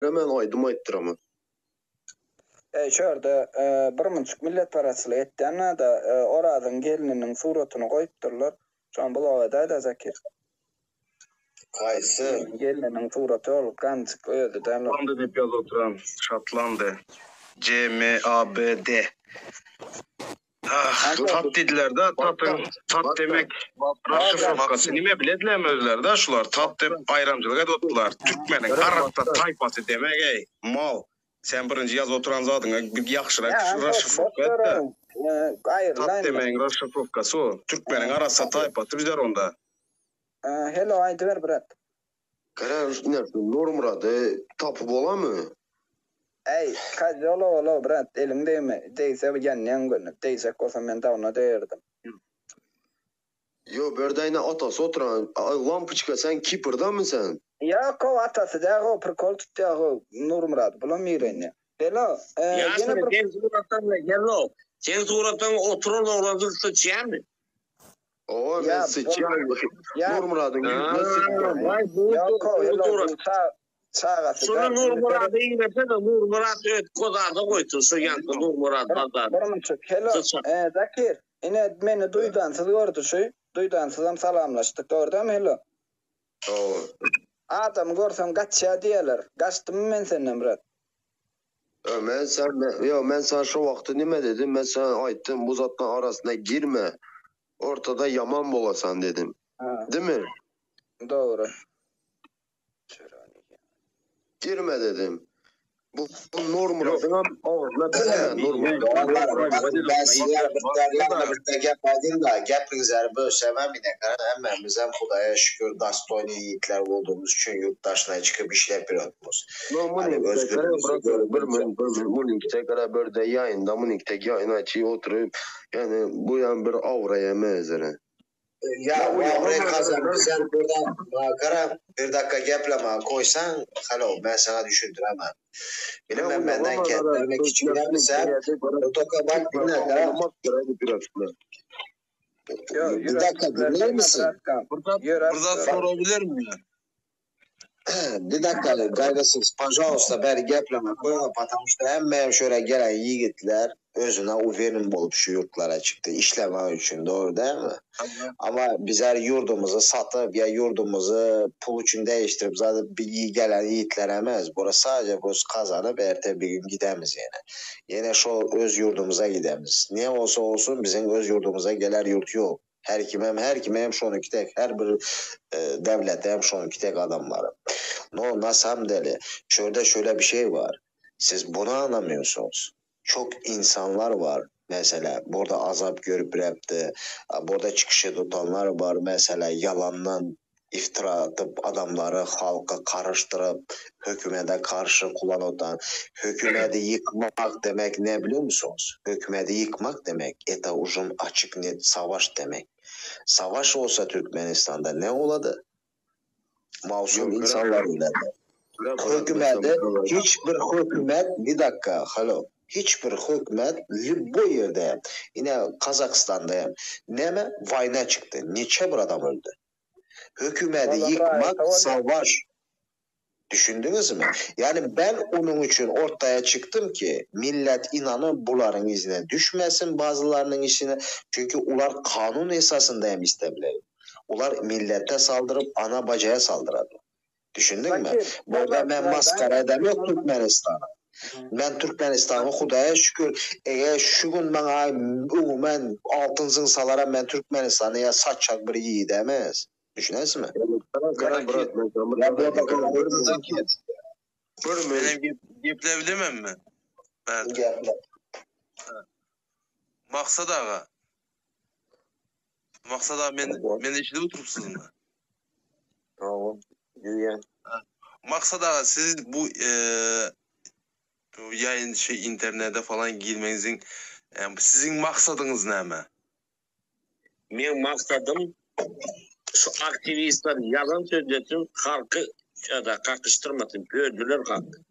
Hemen aýdym aýtdyraman. Eý şu ýerde bir munçuk milletparazçylyk etýän bada Orazyň gelniniň suratyny goýupdyrlar. Şony blok edäýdä Zakir. Haýsy? Gelniniň suraty ol ganjyk özi däl ol. Şotlandy diýip ýazyp oturan. Şotlandy. CMABD. Ah, tat diýdiler-de, tatyň, tat demek rasşifrowkasy nime biledilermi özleri-de şular, tat dep baýramçylyk edip otdular. Türkmeniň arassa taýpasy demek eý, mal. Sen birinji ýazyp oturan zadyňa bir ýagşyrak şu rasşifrowka et-de. Tat demegiň rasşifrowkasy o. Türkmeniň arassa taýpasy bizler onda. Hello aýdyber brat. Gara ine şu Nurmyrady tapyp bolamy? Äý, kazýol ol-ow brat, eliň degme, degse ýanýaň göni, degjek bolsam men dawno degerdim. Ýo berde ine atasy oturan, aý lampoçka sen Kiprdanmy sen? Ýok-ow atasy däl-ow prikol tutýar-ow Nurmyrady bulam ýigrenýär. Hello, ýene bir. Seň suratdan hello, seň suratdan oturan oglanjyk syçýarmy? Owa men syçýan. Nurmyradyň ýüzüne syçýan. Ýok-ow hello bu çagasy Şuny Nurmyrada ibersene Nurmyrat öt kozarda goýsun şu ýaňky Nurmyrat bazar. Bir munçuk hello Zakir ine meni duýdansyz gördi şu duýdansyzam salamlaşdyk dogry dälmi hello. Hawa. Adamy görseň gaçýa diýýäler gaçdymmy men senden brat. Ýo men sen ýo men sana şo wagty nime dedim men sana aýtdym bu zatlaň arasyna girme ortada ýaman bolasan dedim dimi. Dogry. Girme dedim. Bu Nurmyradyňam agzyna berme Nurmyrat. Birde gep aýdyň-da, gepiňizleri bölsemem ine garaň hemmämizem Hudaýa şükür dostoýnyý ýigitler boldugyňyz üçin ýurt daşyna çykyp işläp ýörüpmiz. No munyňkde gara birde ýaýynda munyňkde ýaýyn açyp oturyp ýani bu ýan bir awraý emezere. Ya wawre kazan sen burada gara bir dakika gepleme koysan halo ben sana düşündüremem. Bilemem benden kendilerine kiçiler sen otoka bak dinle gara. Bir dakika dinler misin? Bir zat sorabilir miyim? Bir dakika gayrasız pažaluysta beri gepleme koyma потому что hemme şöyle gelen yiğitler özüne uverin bolup şu yurtlara çıktı işleme için doğru değil mi? Ama bizler yurdumuzu satıp ya yurdumuzu pul için değiştirip zaten bir gelen yiğitler emez. Burası sadece burası kazanıp erte bir gün gidemiz yine. Yine şu öz yurdumuza gidemiz. Ne olsa olsun bizim öz yurdumuza geler yurt yok. Her kime her kime hem şonunki tek her bir e, devlete hem şonunki tek adamları. No na samом deli. Şöyle şöyle bir şey var. Siz bunu anlamıyorsunuz. Çok insanlar var. Mesela burada azap görüp rapti. Burada çıkışı tutanlar var. Mesela yalandan iftira atıp adamları halka karıştırıp hükümete karşı kullanılan hükümeti yıkmak demek ne biliyor musunuz? Hükümeti yıkmak demek это уже açık net savaş demek. Savaş olsa Türkmenistan'da ne oladı? Masum insanlar ölerdi. Hükümeti hiçbir hükümet bir dakika halo hiçbir hükümet bu yerde yine Kazakistan'da neme vayna çıktı. Neçe bir adam öldü. Hükümeti yıkmak savaş. Düşündünüz mü? Yani ben onun için ortaya çıktım ki millet inanıp buların izine düşmesin bazılarının işine. Çünkü ular kanun esasında hem istebilir. Ular millete saldırıp ana bacaya saldırır. Düşündün mü? Burada ben maskara edem yok Türkmenistan'a. Ben Türkmenistan'ı Hudaya şükür eğer şu gün bana umumen altın zınsalara ben Türkmenistan'ı ya satacak bir yiğit emez. Düşünesiniz mi? Benim geplebilemem mi? Ben. Geple. Maksat ağa. Maksat ağa men men eşidip oturupsyzmy? Tamam. Diýen. Maksat ağa siz bu e, yayın şey internete falan girmenizin e, sizin maksadınız näme? Men maksadım şu aktivistler yalan sözlesin halkı ya da kakıştırmasın, böldüler halkı.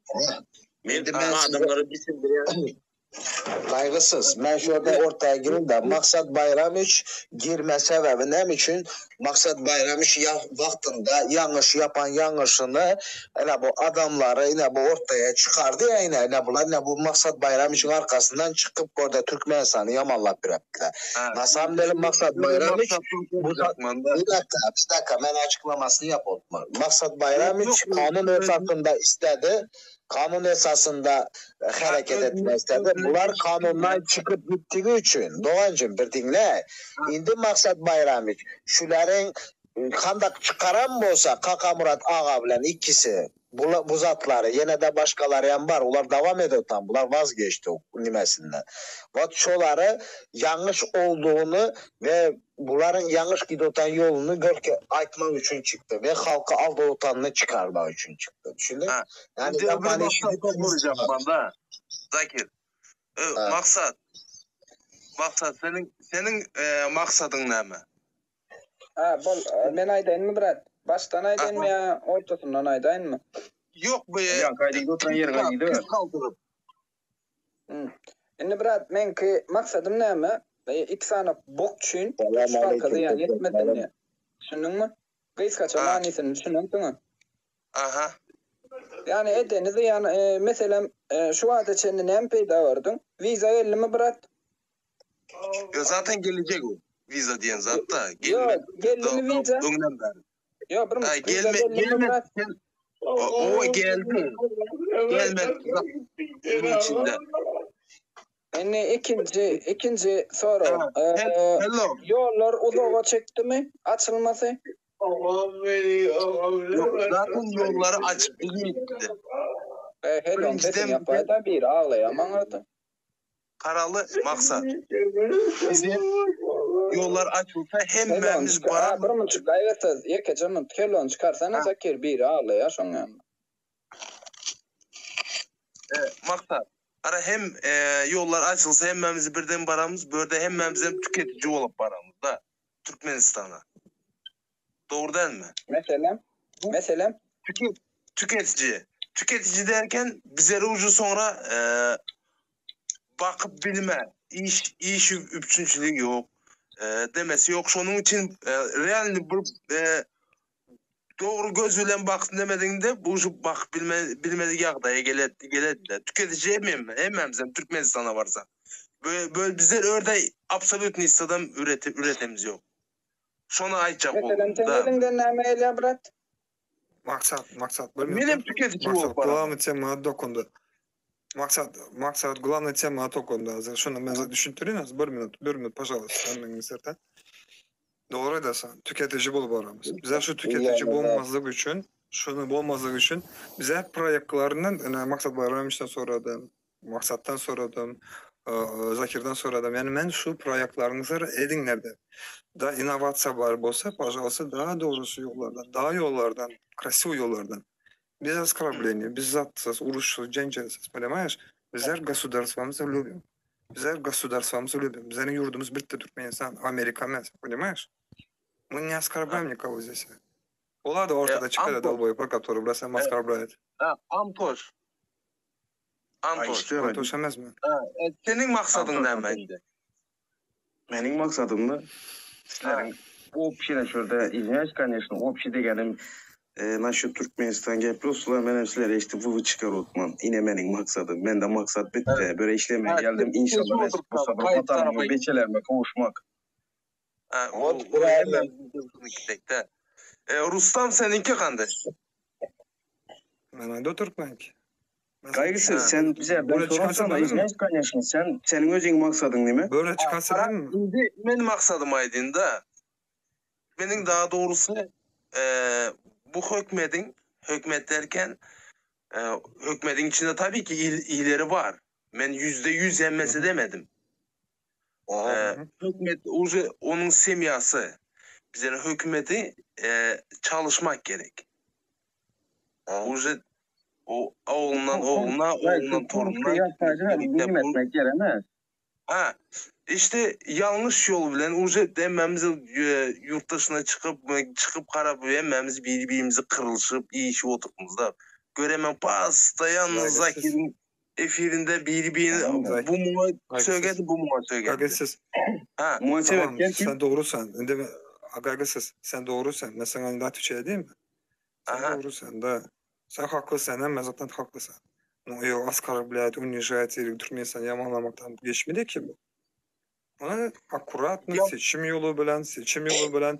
Men adamları düşündürýän. Gaýgysyz, men şu ýerde orta girin-de, Maksat Baýramowiç girme sebäbi näme üçin? Maksat Baýramowiç wagtynda ýalňyş ýapan ýalňyşyny ine bu adamlary ine bu ortaýa çykardy ýa ine ine bular ine bu Maksat Baýramowiçiň arkasyndan çykyp orda Türkmenistany ýamanlap ýörepdiler. Na samom dele Maksat Baýramowiç bu bir dakika bir dakika men açyklamasyny ýapyp otman. Maksat Baýramowiç kanun esasynda isledi Kanun esasynda hereket etmek isledi. Bular kanundan çykyp gitdigi üçin, doganjym bir diňle. Indi Maksat Baýramowiç şularyň handak çykaran bolsa Kakamyrat aga bilen ikisi bu zatlary ýene-de başgalaryam bar olar dowam edip otan bular wazgeçdi nimesinden. Wot şolary ýalňyş oldugyny we Bularyň ýalňyş gidip otan ýoluny görke aýtmak üçin çykdy we halky aldap otanyny çykarmak üçin çykdy. Düşündiň? Ha. Ýani Indi bir ýapan maksat işini sorajak banda. Zakir. Ö, Ha. maksat. Maksat seniň seniň e, maksadyň näme? Ha, bol, e, men aýdaýynmy brat? Başdan aýdaýynmy Aha. ýa ortasyndan aýdaýynmy? Ýok bu e, Ýa gaýdy oturan ýeriňe gidiber. Galdyryp. Indi brat meňki maksadym näme? Iki sany bok üçin türk halka zyýan ýetmesin diýe. Düşündiňmi? Gysgaça manysyny düşünensiňä. Aha. Ýani edeni zyýan meselem şu wagta çenli näme peýda gördüň? Wiza geldimi brat? Ýok zaten gelejek o. Wiza diýen zat da. Ýok geldimi wiza? Öňden bäri. Ýok bir Ay, minut. Wiza gelme, geldimi gelme. brat? Sen, o, o geldi. Gelmedi. Bunun içinde. Indi ikinji, ikinji sorag. Ha, Ee, Hello. ýollar uzaga çekdimi açylmasy? Yok, zaten yolları açıp bilmedi. E, hello, Birinjiden sesini ýapaýda biri aglaýar maňa-da. Karalı maksat. Bize yollar açılsa Hello, hemmemiz çyk- bara Ha, bir minut gaýratsyz, ýekeje minut. Hello, çykarsana Zakir biri aglaýar şoň ýanynda. E, maksat. Ara hem e, yollar açılsa hemmemizi birden baramız, böyle hemmemiz hem tüketici olup baramız da Türkmenistan'a. Doğru değil mi? Meselem, meselem Tüket, tüketici. Tüketici derken bize ucu sonra e, bakıp bilme, iş iş üpçünçülüğü yok, e, demesi yok. Şunun için e, real bu e, doğru göz bilen baksın demediğinde bu ucu bakıp bilme, bilmedik ýagdaýa geledi, geledi de. Tüketici hemmem, hemmemiz hem Türkmenistan'a varsa. Böyle, böyle bizler orada absolut adam üreti, üretemiz yok. Şona aýtjak Meselem boldum sen da. eliňden näme gelýär brat? Maksat, maksat, bir Menem minut. tüketici Maksat, bolup baram. главный tema dokundy. Maksat, maksat, главный tema dokundy. Hazır şunu men düşündireyim az bir minut, bir minut, пожалуйста, hemmeňiz serden. Dogry aýdasan, tüketici bolup baramyz. Bize şu tüketici bolmazlyk üçin, şunu bolmazlyk üçin bize proýektlaryndan, ine Maksat Baýramowiçden soradym, Maksatdan soradym, e, Zakirden soradym. Yani men şu proýektlaryňyzy ediňler diýip. Da innovasiýa bar bolsa, пожалуйста, daha doğrusu yollardan, daha yollardan, красивый yollardan. Без оскорбления, без zatsyz, uruşsyz, jenjelsiz, понимаешь? Bizler государствомызды любим. Bizler государствомызды любим. Bizlerin yurdumuz bitti Türkmenistan, Amerika emas, понимаешь? Мы не оскорбляем никого здесь. Olar da ortada E, çıkar Anto- долбоеб, который бросаем оскорбляет. Ha, Antoş. Antoş. Antoş emez mi? E, senin maksadın Antoş, näme Antoş. indi? Meniň maksadym da sizleriň общий şurada извиняюсь, конечно, общий degenim e, nasıl Türkmenistan gepli men hem sizlere işte bu çıkar otman. Yine meniň maksadım. Men de maksat bitti. Böyle işlemeye Ha, geldim. tüketici İnşallah oturup nasip olsa kayıt vatanıma, tarafa- beçelerime kavuşmak. Ha, Ot o- bravo. hemmemiz de. E, Rustam seninki qanday? Men ayda Türkmen ki. Kaygısız Ha. sen bize ben Böyle çıkarsa sorarsan da değil mi? извиняюсь, конечно. Sen senin özün maksadın değil mi? Böyle çıkarsa değil mi? Indi men maksadym aýdyn da. Meniň daha doğrusu e, bu hökmedin hökmet derken e, hökmedin içinde tabii ki il, iyileri var. Men %100 hemmesi demedim. Aha. E, hükmet uje onun semyası. Bizlerin hükümeti e, çalışmak gerek. Aha. Uje o oğlundan oğluna, oğlundan torununa. Bilim etmek gerekmez. Ha, işte yanlış yol bilen uje hemmemizi e, yurt dışına çıkıp çıkıp karab hemmemiz birbirimizi kırılışıp iyi işi oturtmamız da. Göremem pasta yalnız Gayrıtsız. Zakir'in. Efirinde biri birini bu muňa sögedi, bu muňa sögedi. Gaýgysyz. Ha. Muňa Tamam, sebäpkär kim? sen dogrusan. Indi gaýgysyz, sen dogrusan. Men saňa indi otwečaýa diýeyinmi? Sen Aha. dogrusan da. Sen haklysyn, hemme zatdan haklysyn. No ýok, oskорблять, унижать или Türkmenistany ýamanlamakdan geçmedi ki bu. Ony akkuratno Ýok. seçim ýoly bilen, seçim ýoly bilen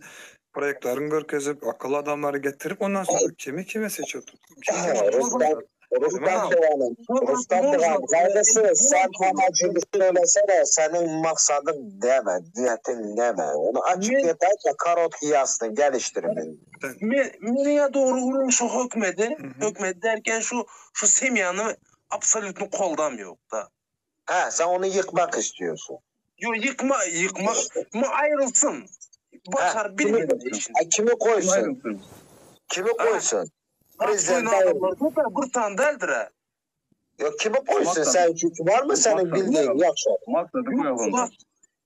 proýektlerini görkezip, akylly adamlary getirip ondan sonra kimi kime seçip kimi kime Rustam, Rustam doganym, Şol Rustam zat dogan, można. gaýgysyz, sen amacını söylesene, senin maksadın näme, niyetin näme? Onu açık Men et, aç, karotki ýazsyn, gelişdirimin. men meniňe dogry gürrüň şu hökmedi, Hı hı. hökmedi derken şu şu semýany absolýutny koldam ýok da. Ha, sen onu yıkmak istiyorsun. Yo ýykma ýykma mı aýrylsyn. Ha, Başar kimi, bilmedi işini. ha, kimi koysun? Ayrılsın. Kimi koysun? Prezident Prezident adamlar köp bir tane däldir ha. Yok kimi koysun? Maksat- Sen çünkü var mı senin Maksat- bildiğin yoksa? Maksady koýalım. Yok,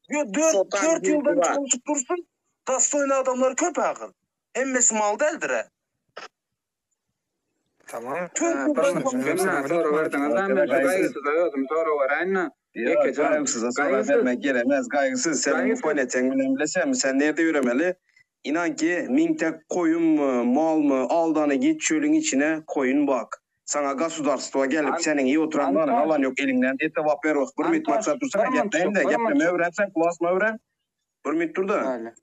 Yo 4 Sultan 4 ýyldan Gülgüvan. çalışıp dursun. Dastoyna adamlar köp agyr. Hemmesi mal däldir ha. Tamam. Dört ýyldan Tamam. Soru verdiňiz, men şu gaýgysyza özüm soru beräýin. Ya Ýeke jan. gaýgysyza soru Gaýgysyz. bermek gerekmez. Gaýgysyz sen bu Gaýgysyz. koneteň bilen bilesem sen nerde ýöremeli? Inan ki min tek koyun mu, mal mı, aldana git çölün içine koyun bak. Sana gasudarstva gelip An- senin iyi oturanların Anton. alan yok elinden. Ete vap ver bak. Bir mit Anton, maksat dursana bir minut, gepleyin de. bir Gepleme minut. öğren sen kulağısma öğren. Bir mit dur da. Öyle.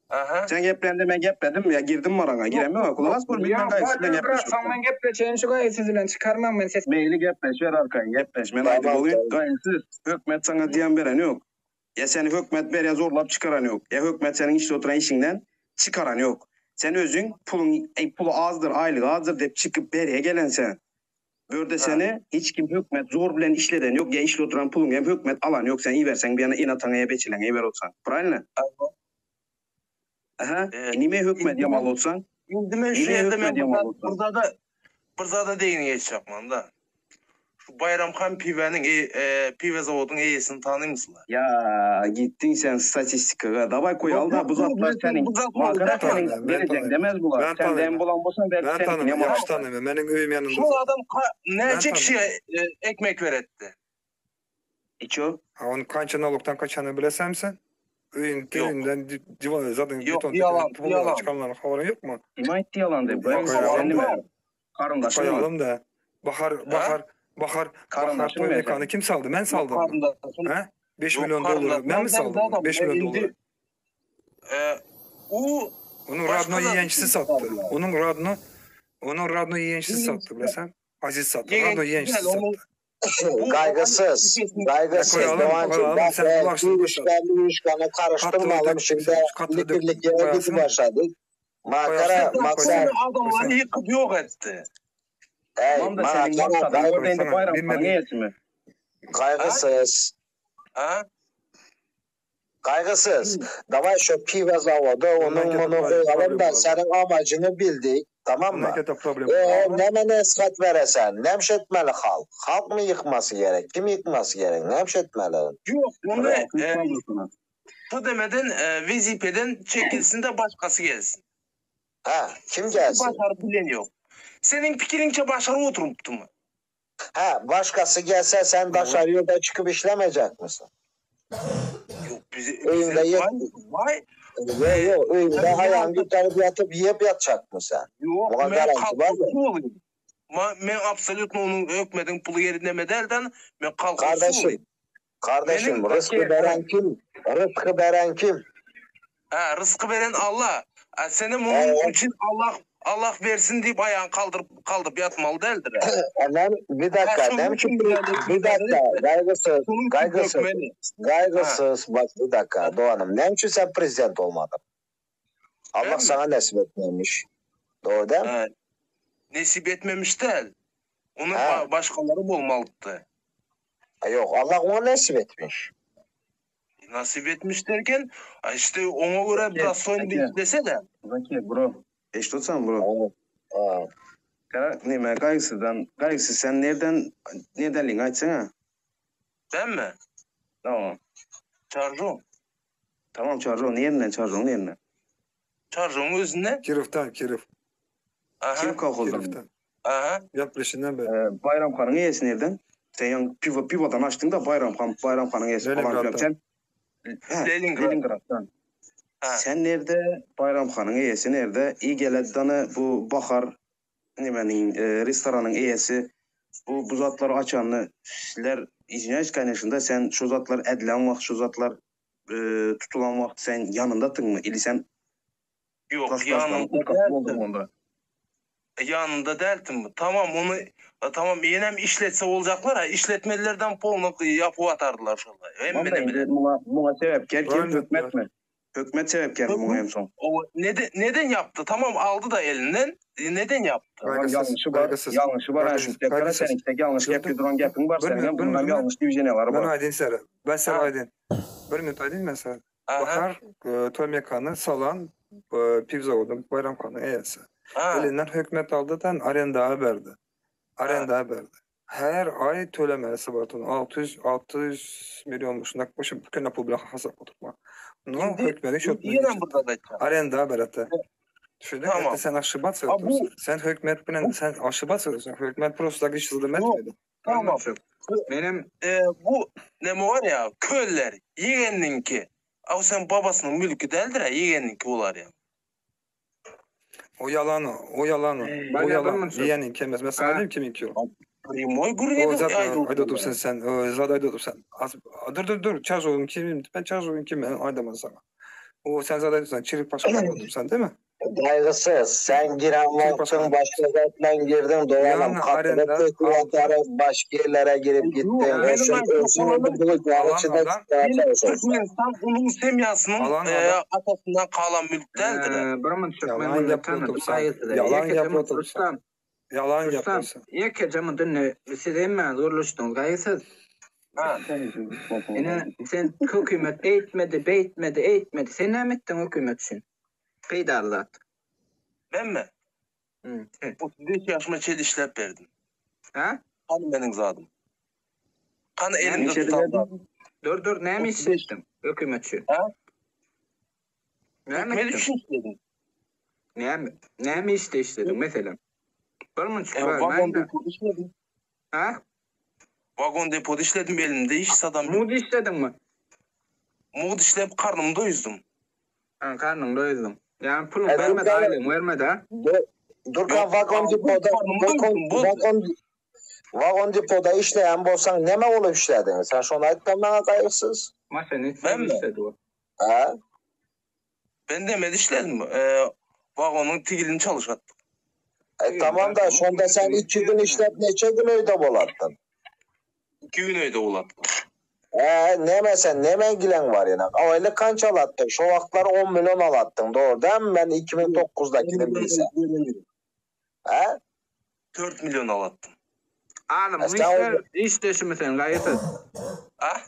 Aha. Sen geplende ben gepledim ya girdim marana. Giremiyorum. Kulağız bir mit Ya ben gaýgysyz bilen bak bırak gepleşiyorum. ben gepleşeyim şu gaýgysyz bilen çıkarmam ben ses. Meyli gepleş ver arkayı gepleş. Men Tamam, aýdyp olayım. tamam. Gaýgysyz hökmet sana diýen beren yok. Ya seni hökmet ber ya zorlap çıkaran yok. Ya hökmet senin işte oturan işinden çıkaran yok. Sen özün pulun ey, pulu azdır, aylık azdır deyip çıkıp beriye gelen sen. Börde seni hiç kim hükmet zor bilen işleden yok. Ya işle oturan pulun hem hükmet alan yok. Sen iyi versen bir yana inatana ya beçilen iyi ver olsan. Правильно? Aha. Evet. E, nime hükmet yamal olsan? Indi men şu Yine ýerde men hökmet ýamal olsan. burada da burada da değin geçjek da. Şu Bayramhan piwenin e, e, piwe zavodun eýesini tanymsylar? Ya gittin sen statistikaga. Davay koy al da bu zatlar senin. Bu zatlar Makara tanıyorum, senin ben verecek tanıyorum. demez bular. Ben Sen tanıyorum. dem bulan bolsan belki Ben seninkine tanımıyorum, yamal yaxşı olsan. tanımıyorum. Benim öyüm yanında. Şu adam ka- näçe Ben kişiye e, ekmek veretti? İço. Ha onun kança nalogdan kaçanı bilesem sen? Öyün köyünden divan zaten Yok, beton yalan, pul yalan. çıkanların haberin yok mu? Kime etti yalan de. Yok, Ben yalan sen var. mi? Karındaşın mı? Koyalım da. Bahar, Bahar, Bahar, Bahar Karındaşın toy mı mekanı kim saldı? Ben saldım. mı? Karındaşım. He? 5 Yok, milyon doları karındaşım. ben mi saldım? Adam, 5 milyon indi- doları. E, o Onun Başka Radno da- yiyençisi sattı. Onun Radno onun Radno yiyençisi sattı bilesen. Aziz sattı. Yeğen- Radno yiyençisi Güzel, onu- sattı. Bu- Gaygısız, gaygısız. Koyalım, Doğancığım koyalım. bak Sen e, kulaksın, bir işkanı bir işkanı karıştırmayalım. Katlı Şimdi katlı birlik yere koyarsın. gidip başladık. Makara, Koyarsın. maksat, Senin adamları yıkıp yok etti. ey, Tamam da senin makara, maksadın gay- orada indi bayram Bilmedim. hangi yetimi? kaygısız, Ha? kaygısız. Davay şu pive zavodu, onun Memlekete bunu problem koyalım da var. senin amacını bildik, tamam mı? Memlekete problem. Ee, neme nesihat veresen, nemşetmeli halk. Halk mı yıkması gerek? Kim yıkması gerek? Nemşetmeli. Yok onu e, Sana. şu demeden e, vezipeden çekilsin de başkası gelsin. Ha, kim gelsin? Başarı bilen yok. Senin fikrince başarı oturuptu mu? Ha, başkası gelse sen daşarı yurda çıkıp işlemeyecek misin? Yok bizi, Evinde bize yet- vay, vay Yok yok, evinde Ben ayağını yukarı yatıp yiyip yatacak mısın sen? yok Buna men garanti var mı? kalkıp olayım. Ma, men absolut onun ökmedin pulu yerinde medelden men kalkıp Kardeşim, olayım. kardeşim Benim- rızkı veren kim? Rızkı veren kim? Ha, rızkı veren Allah. Ha, senin onun Evet. için Allah Allah versin deyip ayağını kaldırıp kaldırıp yatmalı değildir. ha. E, bir dakika, Ha, ne biçim şunun bir dakika, kaygısız, Bunun için kaygısız, dökmeli. kaygısız, bak bir dakika Doğan'ım, ne için sen prezident olmadın? Allah Ben mi? sana nasip etmemiş. Doğru değil mi? Ha, nesip etmemiş değil. Onun Ha. ba- başkaları olmalıdı. E, Yok, Allah ona nasip etmiş. Nasip etmiş derken ha işte ona göre Peki, biraz soyunu peki. beklese de Zaki bro. Eşit bro. Evet. Ha. Kara neme gaygısızdan gaygısız sen nereden nereden link açsana? değil mi? Tamam. Çarjom. Tamam çarjon yerinden çarjon yerinden. Çarjom özüne. Kirov'tan, Kirov. Aha. Kim kalkıldı? Kirov'tan. Aha. Yap peşinden be. Ee, Bayram Han'ın üyesi nereden? Sen ýaňy piwo piwodan açdyň da Baýram han Baýram hanyň eýesi falan filan. Sen hä Leningrad. Leningraddan. Hä. Sen nirde Baýram hanyň eýesi nirde? I geledany bu Bahar nemeniň restoranyň eýesi bu bu zatlary açany sizler izwinyayus koneşno da sen şu zatlar edilen wagt şu zatlar tutulan wagt sen ýanyndatyňmy ili sen Ýok, Klasdaşlaryň ýanynda urkaçy bolduň däldim. onda. Ýanynda däldim. Tamam, ony tamam ýenem işletse boljaklar-a, işletmelilerden polny ýapyp atardylar şonda. Tamam da Hemmene indi bilen. muňa muňa sebäpkär kim? Röndetdiler. Hökmetmi? Hökmet sebäpkärmi muňa hem soň? Owa, neden neden ýapdy? Tamam aldy-da elinden. Neden ýapdy? Tamam Gaýgysyz, ýalňyşy bar, gaýgysyz, ýalňyşy bar, hä gaýgysyz, şu tekara gaýgysyz. seniň tek ýalňyş Dur, gep dur, ýuduran gepiň bar bir seniň minut, hem bir bunam minut, bir ýalňyş diwiženiýalary Ben bar. aýdyn sere. Ben sere Ha, aýdyn. Bir minut aýdyn men sere. aha, Bahar e, toý mekany salan e, piw zawodyň Baýram hanyň eýesi. ha, Elinden hökümet aldy-dan arendaga berdi. ha. Arendaga berdi. Her aý tölemesi bar. 600 600 milyon şundak boşa köne pul bilen hasap oturtma. No Indi hökümetiň indi şötüne ýenem geçirdi. bir zat aýtjak. Arenda berdi. Düşündün? Tamam. Ette sen aşşybat A bu söylüyorsun. Sen hökümet bilen bu sen aşşybat söylüyorsun. Hökümet prosta hiç zulüm Ýok, etmedi. tamam. Görmüşük. Menem E, bu neme var ya köller yeğeninki. A sen babasının mülkü deldir ha yeğeninki olar ya. O yalan o. O yalan o. O Bana yalan. görmüşük. Yeğenin kemez. Ben sana Ha. diyeyim kiminki o. Primoy O gurgedin zaten ayda ayda otursan sen. O zaten ayda otursan. Az, dur dur dur. Çarjov'un kimim? Ben Çarjov'un kimim? Ben aydamam sana. O sen zaten otursan. Çelik Paşa'dan otursan değil mi? Gaýgysyz, sen giren Çelik wagtyň Paşa'dan. başga zatdan girdin, dolanam Ýagny kapyda arenda köküp aldı. atarıp başga ýerlere girip Yok gitdin. benim Özün aydın özün olanım bu Alan içinde adam. çıkmaya benim çalışıyorsun. Türkmenistan onun semyasının Alan e, adam. atasından kalan mülk deldir ha. bir minut men Yalan bunu yapıyor tanıdım. otursan. Gaýgysyz. Yalan Ýeke yapıyor jama otursan. Rustam. Yalan Rustam, yapıyorsun. ýeke jama dinle. Siz hemmäňiz gürleşdiňiz. Gaýgysyz. Ha. Ine sen hökümet eýtmedi, beýtmedi, eýtmedi. Sen näme etdiň hökümet üçin? Peýdaly zat. Ben mi? Hı, sen. 35 yaşıma çel işlep verdim. Ha? Kan benim zadım. Kan Näme elimde Neçede tutan verdin? zadım. Dur dur näme iş 35. etdiň hökümet üçin? Ha? Näme Hükümet etdiň? için işledim. Näme näme işde işlediň mesela? Bir minut E, var vagon ben de. depoda işledim. Ha? Vagon depoda işledim elimde iş sadam yok. Mud işlediň mi? Mud işlep karnımı doyuzdum. Ha, karnyňy doýurdyň. Ýani puluň E, bermedi, Durkan, aýlygyň bermedi ha? Dur- Durkan Yok vagon aldım depoda karnımı vagon doyurdum. Bozdu. vagon vagon depoda işleyen bolsan neme olup işledin? Sen şonu aytma bana gaýgysyz. Maşinist Ben mi? işledi o. Ha? Ben demedi işledim. Ee, vagonun tigilini çalışattım. E, tamam da şonda sen iki gün işlep neçe gün öýde bolattın? 2 gün öyle ulattım. E, neme sen neme gilen var ýene? Aýlyk kança alattın? Şo wagtlar 10 milyon alattın. Doğru değil mi? Ben 2009'dakini bilsem. Ha? 4 milyon alattım. Alymyň E, sen işler o işdeşimi sen gaýgysyz? Ha?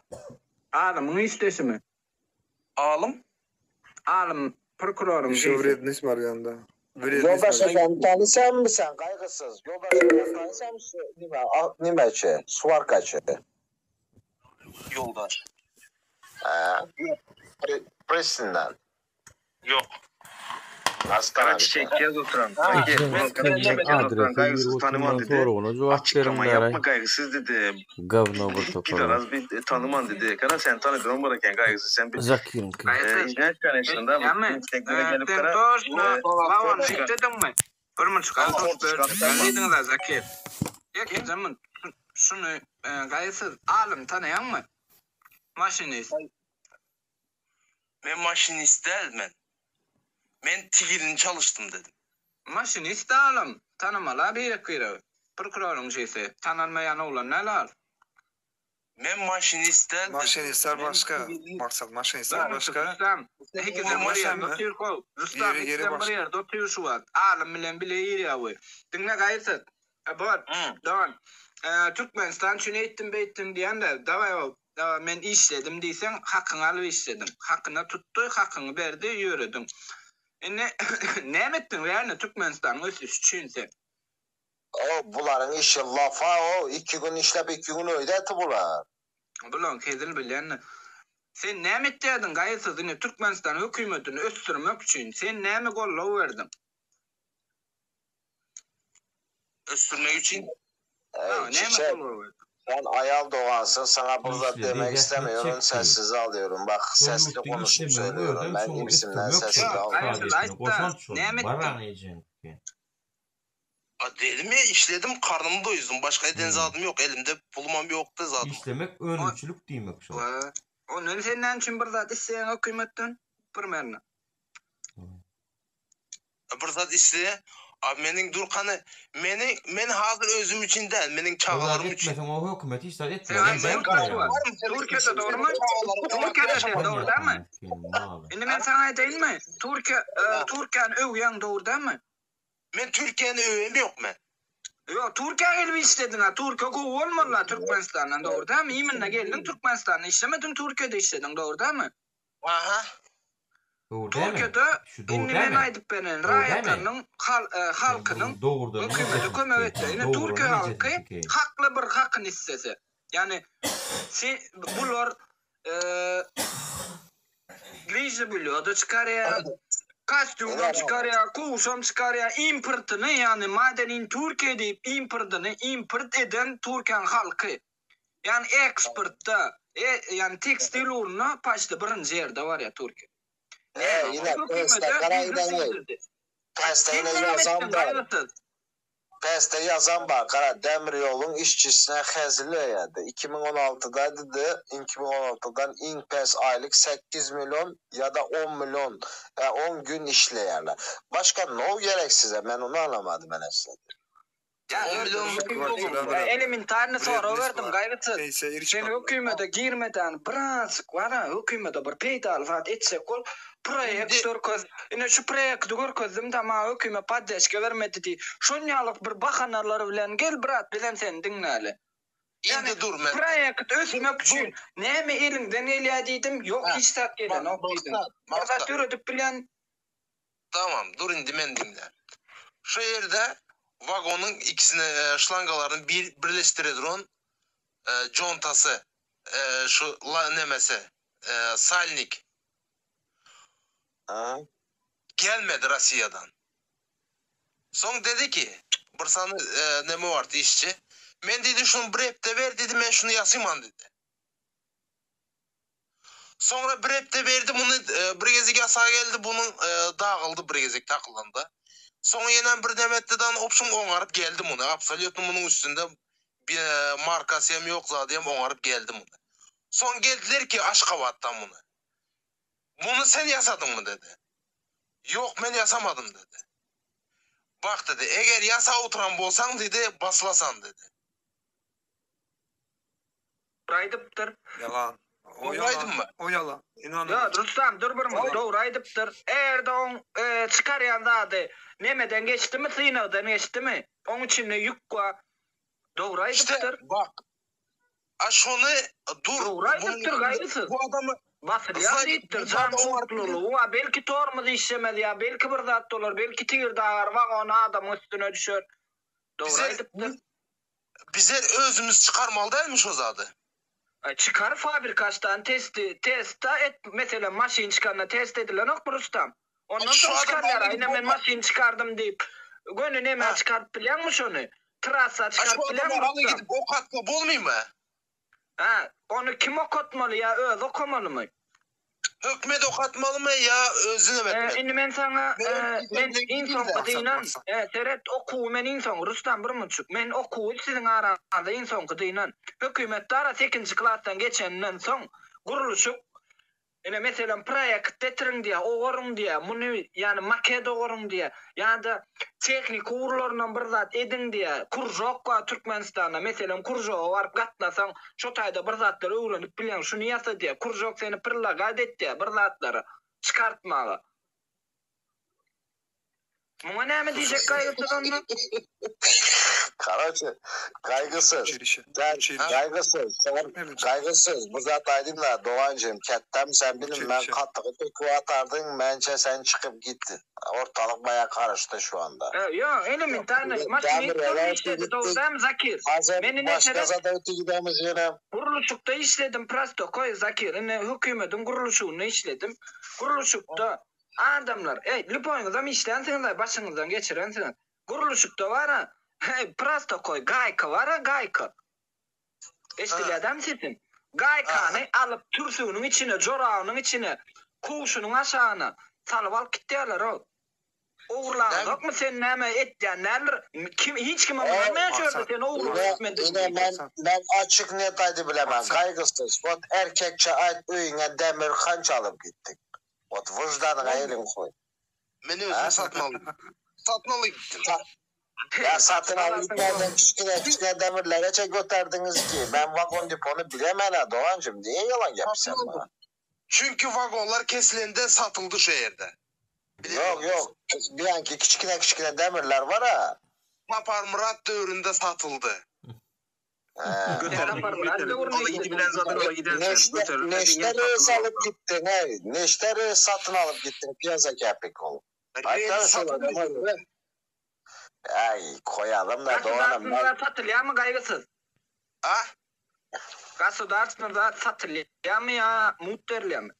Alymyň işdeşimi? Alım. Alym prokuroryň Еще işi. вредность var yanında. Вредность var. Yoldaş efendi tanısan mı sen kaygısız? Yoldaş efendi tanısan mı? Nime, a- nimeçi, suvarkaçı. Yoldaş. Ha? Pri, Pristin'den. Yok. Nasıl Kara tanımışsın? çiçek yaz oturan. Ha, Sanki ben kara ben çiçek demedim. yaz oturan Adrese kaygısız girip tanıman oturan dedi. sorguna cevap Açıklama verin garay. yapma kaygısız dedi. Gavno bir Git topara. araz bir tanıman dedi. Kara sen tanıdın bırakan kaygısız sen bir Zakir'inki. e, Gaýgysyz. cinayet karşısında bu Ýa-mi? istekleri gelip Sen kara toşna e, vagon çıkar. işlediňmi? Bir minut Al gaýgysyz. çıkar. Diýdiňiz Zakir. Ýeke jama şunu e, gaýgysyz alym tanaýaňmy? Maşinist. Ben maşinist değil ben. Ben tigilini çalıştım dedim. Maşinist alym. Tanamala bir kıyra. Prokuroryň şeýsi. Tananmaýan oglan näler? Ben maşinist değil dedim. Maşinistler Ben başka. tigilini Maksat maşinistler Bir başka. Rustam. Ikiden bir Olmaz ýerde mı? otyr kow. Rustam Ýeri ýeri ikiden bir başka. ýerde otyr şu wagt. Alym bilen bile ýeri awy. Diňle gaýysyz. E, Bor. Hı. Don. E, Türkmenistan üçin eýtdim beýtdim diýende daway o e, men işledim diýseň hakyňy alyp işledim. Hakyna tutdy, hakyňy berdi, ýöredim. Indi näme etdiň ýani Türkmenistanyň ösüşi üçin sen? O buların işi lafa o. iki gün işlep iki gün öýde eti bular. Bulan kezil bilen. Sen näme etdiň gaýysyz indi Türkmenistan hökümetini ösdürmek üçin sen näme gollow berdiň? Östürmek için Ha, Ey, näme çiçek. gollow berdiň? Sen ayal dogansın sana bir zat Işledi, demek zähmet istemiyorum çekdi. sessiz alıyorum. Bak Şol sesli ýurtda konuşup işlemegiň söylüyorum. özem Ben şoňa imsimden ösdürmek sessiz şol alıyorum. Gaýgysyz ykdysadyýetine aýt-da, goşant şol. näme Bar etdiň? aňa ejeňki. A dedim ya işledim karnımı doyurdum. Başka eden Hmm. zadım yok. Elimde pulumam yoktu zadım. Işlemek önümçilik diýmek şol. Wa, Ondan sen näme üçin bir zat isleýäň hökümetden? Bir merne. Bir zat iste. Abi menin durkanı meni men hazır özüm için değil. Menin O zat çağalarım için. etmeseň o hökümet hiç zat Sen etmez. aýtsaň Ben gaç koýaryn. var. Türkiýede dogrumy? Türkiýede sen dogry dälmi? Indi men saňa aýdaýynmy? Türkiýe, e, Türkiýäni öwýäň dogry dälmi? Men Türkiye'ni övem yok men. Ýok, Türkiýä gelip işlediň ha. Türkiýe gowy bolmaly Türkmenistandan dogry dälmi? Iýminde geldiň Türkmenistanda işlemediň, Türkiýede işlediň dogry dälmi? Aha. Dogry dälmi? Türkiýede Şu dogry indi men dälmi? aýdyp beren Dogry dälmi? raýatlarynyň hal, e, halkynyň Dogrudan hökümete kömek etdi. Indi Türkiýe halky hakly bir hakyny istese. Ýani se bular e, Grižli blýoda çykarýar, kostyumam çykarýar, kowşam çykarýar, importyny ýani Made in Türkiye diýip importyny import eden Türkiýäniň halky. Ýani eksportda, e, ýani tekstil ugrunda paçta birinji ýerde bar ya Türkiýe. He yine Hökümete peste kara ýüzü giden yok. sildirdi. Peste Sen yine näme yazan etdiň var. gaýgysyz? Peste yazan var. Kara demir yolun işçisine hezile geldi. 2016'da dedi 2016'dan in pes aylık 8 milyon ya da 10 milyon e, 10 gün işleyerler. Başka ne gerek size? Ben onu anlamadım ben aslında. Ya 10 milyon Kwartira bir- elementarny soraw Wrednyş berdim bar. gaýgysyz. Neyse iriş Sen bar. hökümete girmeden birazcık var ha hökümete bir peýdaly zat etsek ol proýekt Indi- görkez. Ine şu proýekti görkezdim de maňa hökümet poddeşke bermedi diý. Şonýalyk bir bahanalar bilen gel brat bizem seni diňläli. Yani Indi dur men. proýekt ösmek üçin näme eliňden gelýär diýdim. Ýok Ha, hiç zat gelenok diýdim. Bir zat Maksat, döredip bilen Tamam dur indi men dinle. Şu yerde vagonun ikisini e, şlangalarını bir birleştiredir e, contası e, şu la, nemesi e, salnik Ha? gelmedi Rusya'dan. Son dedi ki bir sana e, neme vardı işçi. Men dedi şunu bir hepte ver dedi ben şunu yasayım dedi. Sonra bir hepte verdi bunu e, bir gezik yasağa geldi bunun e, dağıldı bir gezik takılındı. Sonra yine bir demettiden opşum onarıp geldim bunu. Absolutno bunun üstünde bir e, markası hem yok zaten hem onarıp geldim bunu. Son geldiler ki Aşkabat'tan bunu. Bunu sen yasadın mı dedi. Yok ben yasamadım dedi. Bak dedi eğer yasa oturan bolsan dedi basılasan dedi. aýdypdyr. Yalan. O Doğru yalan. aydın mı? O yalan. İnanın. Ya Rustam dur bir minut dogry aýdypdyr. Eger de on e, çykarýan zady nemeden geçdimi, synagdan geçdimi? Oň içinde ýük bar. Dogry İşte aýdypdyr. bak. A şonu dur. Dogry aýdypdyr gaýgysyz. Bu adamı Basylýar Zaten diýipdir. bu Jan adam var. howplulygy bar. Belki tormuz işlemez ýa belki bir zat dolar, belki tigir dagar wagon adamyň üstüne düşer. Dogry bize, aýdypdyr. bize özümüz çıkarmalı değilmiş o zadı. E, Çıkar fabrikaçdan testi, testa et, mesela maşyn çykanda test edilen ok Rustam. Ondan Şu soň adam çykarlar. aldı Aynen men bu- maşyn çykardım diýip. Göni näme Ha. çykaryp bilýäňmi şony? Trassa A şu çykaryp adamı bilýäňmi alı Rustam? gidip ok atma bolmayayım mı? Ha, onu kim okutmaly ya öz okamalymy? Hükmet ok atmalı mı ya özüne mi E, etmeli? indi men sana Men e, men gidip iň soňky Maksat, dynan, maksat. e, seret okuwy men iň soň Rustam bir munçuk. Men okuwy siziň araňyzda iň soňky dynan. Hökümet dara 8-nji klasdan geçenden soň gurluşyk Ine meselem proýekt getirin diýe, ogoruň diýe, muny ýani maket ogoruň diýe, ýa-da tehnik ugurlaryndan bir zat edin diýe, kurjok bar Türkmenistanda, meselem kurjoga baryp gatnasaň, şo taýda bir zatlar öwrenip bilýän, şuny ýasa diýe, kurjok seni predlagat et diýe, bir zatlary çykartmaga. Muňa näme diýjek gaýgysyz onda? Karaçı, kaygısız. Uçilişe. Sen Uçilişe. kaygısız. Sen Evet. kaygısız. Bu zat aydın da Doğancığım kettem sen bilin ben Uçilişe. kattığı toku atardın. Bence sen çıkıp gittin. Ortalık baya karıştı şu anda. E, Yo, elementarny maşyn Demir yola işledi, gittik. dogry Zakir. Hazır Meni başka nesere zat ötü gidemiz yine. Gurluşukda işledim prostokoy Zakir. Ine hökümetin gurluşugyny işledim. Gurluşukda adamlar, ey, lüpoýuňyzam işlänsiňiz, başyňyzdan geçirensiňiz. Gurluşukda bar ha, hey, prostokoy gayka bar ha, gayka. Eşidilýär dämi sesim? Gaýkany alyp türsüginiň içine, jorabynyň içine, kowşunyň aşagyna salyp alyp gitýärler-ow. Ogurlaňzokmy sen näme etýän däldir. Kim hiç kim ynanmaýar şu ýerde sen ogurlyk etmediň Ine diýip. men men açyk net aýdybilemen gaýgysyz wot erkekçe aýt öýüňe demir kança alyp gitdiň wot wyždanyňa eliňi koý. Men özüm satyn aldym. Satyn alyp gitdim. Ýa satyn alyp gitmänsoň kiçgine kiçgine demirlereçe göterdiňiz ki men wagon depony bilemen-ä doganjym niýe ýalan gepisen maňa. Çünki wagonlar kesilende satyldy şo ýerde. Ýok ýok biýanki kiçgine kiçgine demirler bar-a. Saparmyrat döwründe satyldy. Neşter reýs alyp gitdiň äý. Neşter reýs satyn alyp gitdiň piýaza käpik bolup. Aýtsana şolara. Äý koýalym-da doganam. Gasudarstwnyý zat satylýarmy gaýgysyz? A? Gasudarstwnyý zat satylýarmy ýa mugt berilýärmi?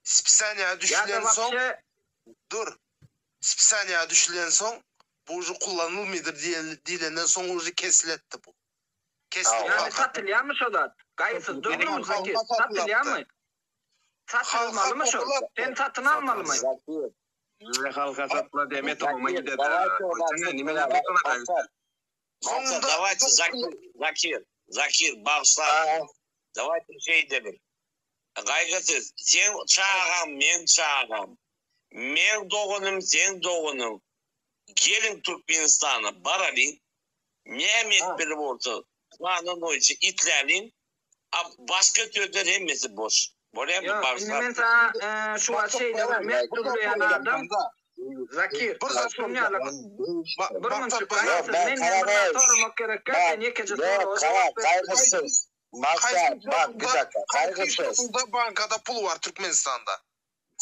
Spisaniýa Ýa-da düşülen soň wapşe dur. Spisaniýa düşülen soň bu uje kullanylmydyr diýlenden soň uje kesiletdi bu. Kesdi Ýagny halka. satylýarmy şo zat? Gaýgysyz durmumy Zakir? Halka Satylýarmy? satylypdy. Satylmalymy şol? Sen satyn almalymy? Zakir. Halka satyla demet oňa Zakir, gider. dawayte o Koýsaňa nimeler bolsalar. Soňunda Dawayte Zakir, Zakir, Zakir bagyşlarsyň. Dawayte şeý edelim. Gaýgysyz, seň çagaň meň çagam. Meň doganym seň doganyň. Geliň Türkmenistana baralyň. Näme etmeli bolsa kanun boýunça itläliň. A başga sözler hemmesi boş. Bolýamy Ýok, indi bagyşlarsyň. men saňa şu wagt şeýle bir mert durlaýan adam Zakir, şuny ýaly bir munçuk gaýgysyz menden bir zat soramak gerekkä sen ýekeje soraga jogap ber. Gaýgysyz, Maksat, bak bir dakika, Haýsy gaýgysyz. şotunda bankada pul bar Türkmenistanda?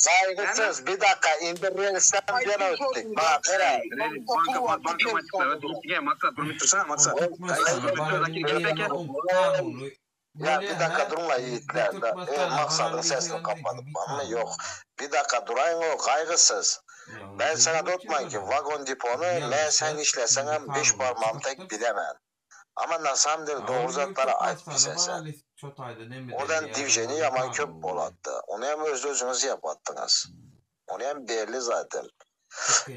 Gaýgysyz, bir dakika, indi relsden gene ötdük. Bak, gara. Banka banka maksat bir tursana maksat. Ya bir dakika durun la yiğitler. E, maksadın sesini kapatıp mı? Yok. Bir dakika durayın o kaygısız. Ben sana dotman ki vagon deponu ben sen işlesen hem beş parmağım tek bilemem. Ama nasam der doğru zatlara ait bir sen. Oradan divjeni yaman köp bolattı. Onu hem öz özünüz yapattınız. Onu hem belli zaten.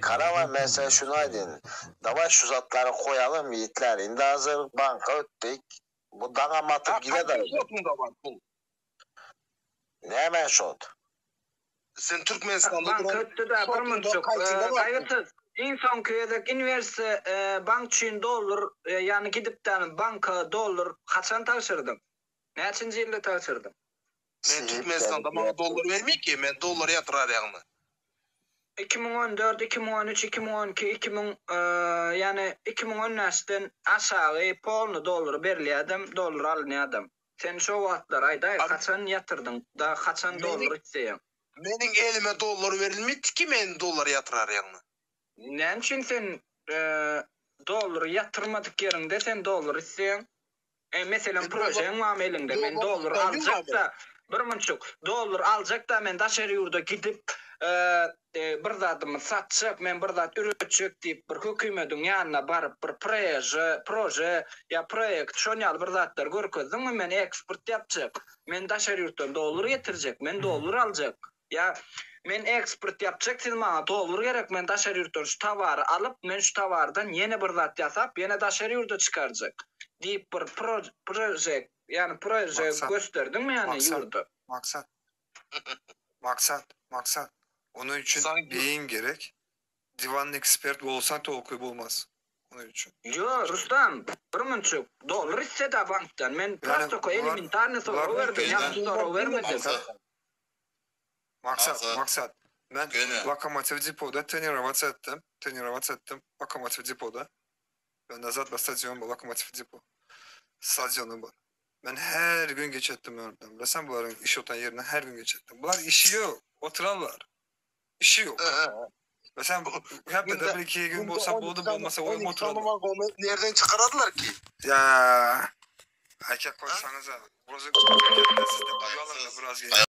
Karavan mesela şunu aydın. Davay şu zatları koyalım yiğitler. Şimdi hazır banka öttük. Bu dana matıp gide de. Şotunda var pul. Ne hemen şot? Sen Türkmenistan'da Banka duran ötdi-de bir munçuk. Gaýgysyz. Iň soňky gezek inwersi bank üçin dollar, ýagny gidipden banka dollar haçan tabşyrdyň? Näçinji ýylda tabşyrdyň? Men Türkmenistan'da bana dollar vermiyor ki. Men dollar yatırar yani. 2014, 2013, 2012, 2000 ýagny 2015-den aşagy polny dollar berilýärdim, dollar alynýardym. Sen şo wagtlar aýdaý haçan ýatyrdyň, da haçan dollar isleýäň? Meniň elime dollar verilmedi ki men dollar yatırar yani. Näme üçin sen dollar ýatyrmadyk ýeriňde sen dollar isleýäň? E, meselem projeň barmy eliňde? Men dollar aljak da bir munçuk dollar aljak da men daşary ýurda gidip bir zadymy satjak, men bir zat üretjek diýip bir hökümediň ýanyna baryp bir proje, proje ýa proýekt şon ýaly bir zatlar görkezdiňmi? Men eksport ýapjak, men daşary ýurtdan dollar getirjek, men dollar aljak. Ýa men eksport ýapjak, siz maňa dollar gerek, men daşary ýurtdan şu towary alyp, men şu towardan ýene bir zat ýasap, ýene daşary ýurda çykarjak diýip bir proje, ýagny proje gösterdiňmi ýagny ýurda? Maksat, maksat, maksat. Onun için beyin gerek. Divan ekspert bolsan tolkuy bolmaz. Onun için. Yo, Rustam, bir munçuk dollar iste-de bankdan. Men prosto elementarny sorag berdim, ýagny sorag bermedim. Maksat, maksat. Men Lokomotiv depoda trenirować etdim. Trenirować etdim Lokomotiv depoda. Ben nazad bir stadion bar, Lokomotiv depo. Stadionu bar. Men her gün geçetdim oradan. Bilesen bularyň iş otan ýerinden her gün geçetdim. Bular işi yok, oturarlar. İşi yok. Mesela hep de bir iki gün bolsa boldu, bolmasa oyun oturalım. Nereden çıkaradılar ki? Ya. Erkek koysanıza. Burası siz de duyalım da biraz.